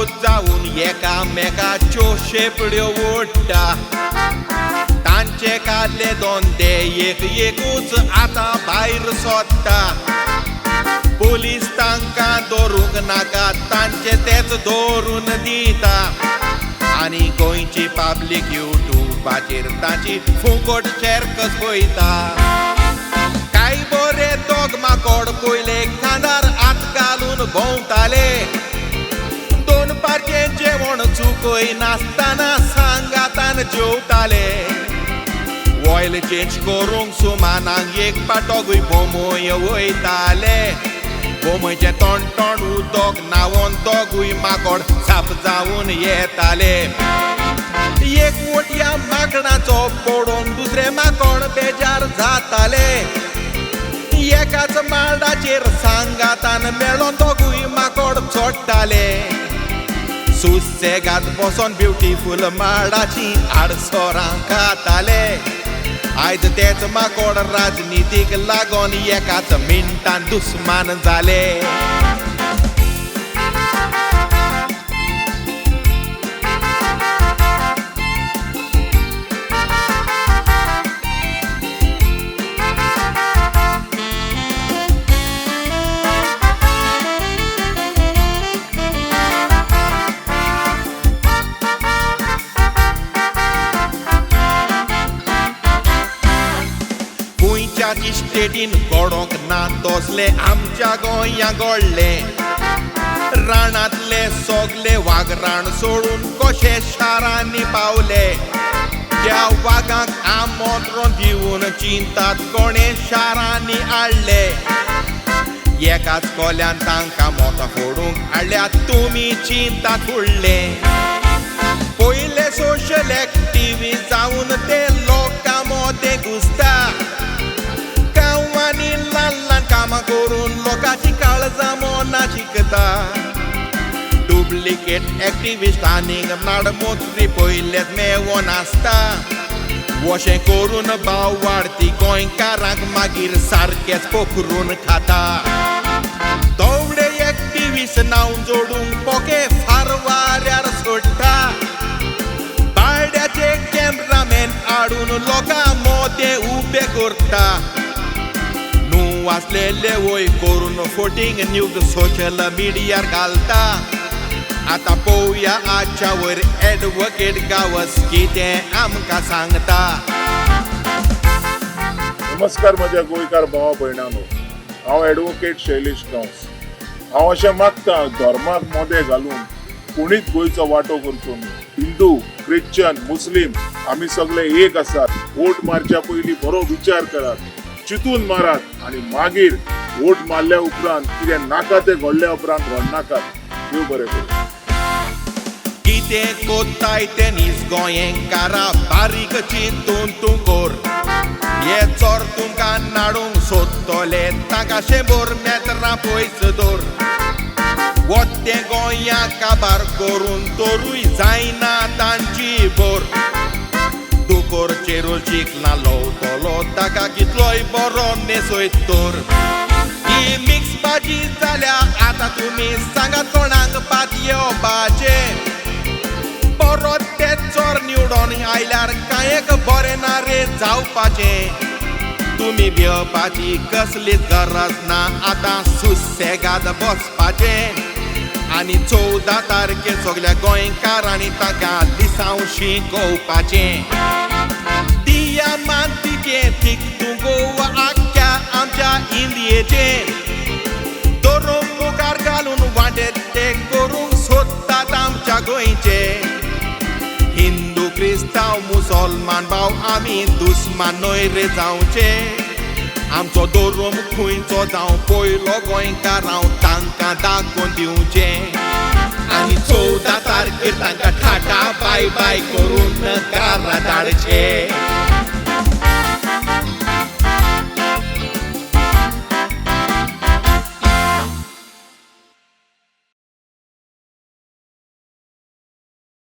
बापूत जावन एकामेकाच्यो शेपड्यो ओडटा. तांचे काडले दोन ते एक एकूच आतां भायर सोदता. पोलीस तांकां धरूंक नाका, तांचे तेच धरून दिता. आनी गोंयची पब्लीक युट्यूबाचेर तांची फुकट चॅरकस पळयता. काय बरे दोग माकोड पयले खांदार हात घालून भोंवताले. दोन पारचें जेवण चुकय नासतना सांगातान जेवताले. ऑयल चेंज करूंक सुमानाक एक पाटोगूय बोमय वयताले. बोमयचें तोंड तोंड उदक न्हांवोन दोगूय माकोड साप जावन येताले. एक वटया माकडाचो पडोवन दुसरे माकोड बेजार जाताले. एकाच माडाचेर सांगातान मेळोन दोगूय माकोड चोडटाले. सुसेगाद बसोन ब्युटिफूल माडाची आडसरां खाताले. आयज तेच माकोड राजनितीक लागोन एकाच मिनटान दुस्मान जाले. स्टेटीन घडोंक ना तसले आमच्या गोंया घडले. रानांतले सगले वाग रान सोडून कशे शारांनी पावले. त्या वागांक आमंत्रण दिवन चिंतात कोणे शारांनी हाडले. एकाच कोल्यान तांकां मोतां फोडूंक हाडल्या, तुमी चिंतात फुडले. पयले सोशल एक्टिविस्ट जावन ते लोकां मोदें घुसता. गांवांनी ल्हान ल्हान कामां करून लोकांची काळजां मनां जिखता. डुप्लिकेट एक्टिविस्ट आनीक नाडमोत्री पयलेच मेवोन आसता. वशें करून भाव वाडती गोंयकारांक मागीर सारकेच पोखरून खाता. थोडे एक्टिविस्ट नांव जोडूंक पोके फार वाऱ्यार सोडटा. बारड्याचे कॅमरामॅन हाडून लोकां मोदें उबे करता. न्हू आसलेले वय करून फोटींग न्यूज सोशल मिडियार घालता. आतां पळोवया आजच्या वयर एडवोकेट गांवस कितें आमकां सांगता. नमस्कार म्हज्या गोंयकार भावा भयणांनो, हांव एडवोकेट शैलेश गांवस. हांव अशें मागता धर्माक मोदे घालून कोणीच गोंयचो वांटो करचो न्हू. हिंदू, क्रिश्चन, मुस्लीम आमी सगळे एक आसात. वोट मारच्या पयलीं बरो विचार करात, चिंतून मारात आनी मागीर वोट मारल्या उपरांत कितें नाका तें घडल्या उपरांत रडनाकात. देव बरें करूं. कितें कोत्ताय तें नीज गोंयकारा बारीक चिंतून तूं कोर. हे चोर तुमकां नाडूंक सोदतले, तांकां 100 मेत्रां पयस दवर. वत्तें गोंया काबार करून तरूय जायना तांची बोर. दुकोर चेरूल चिकना लवतलो ताका कितलोय बरो न्हेसयत तर. ही मिक्स भाजी जाल्या आतां तुमी सांगात कोणाक पात येवपाचें. परत ते चोर निवडोन आयल्यार कांय एक बरें ना रे जावपाचें. तुमी भिवपाची कसलीच गरज ना, आतां सुसेगाद बसपाचें. आनी 14 तारखेर सगल्या गोंयकारांनी तांकां लिसांव शिकोवपाचें. दिया मातीचें तिकतूं गोवा आख्ख्या आमच्या इंडियेचें. दरोम मुखार घालून वांटे ते करूंक सोदतात आमच्या गोंयचे. हिंदू, क्रिस्तांव, मुसलमान भाव आमी दुस्मान न्हय रे जावचे. आमचो धर्म खंयचो जावं पयलो गोंयकार हांव तांकां दाखोवन दिवचें. आनी 14 तारखेर तांकां ठाटा बाय बाय करून घरा धाडचें.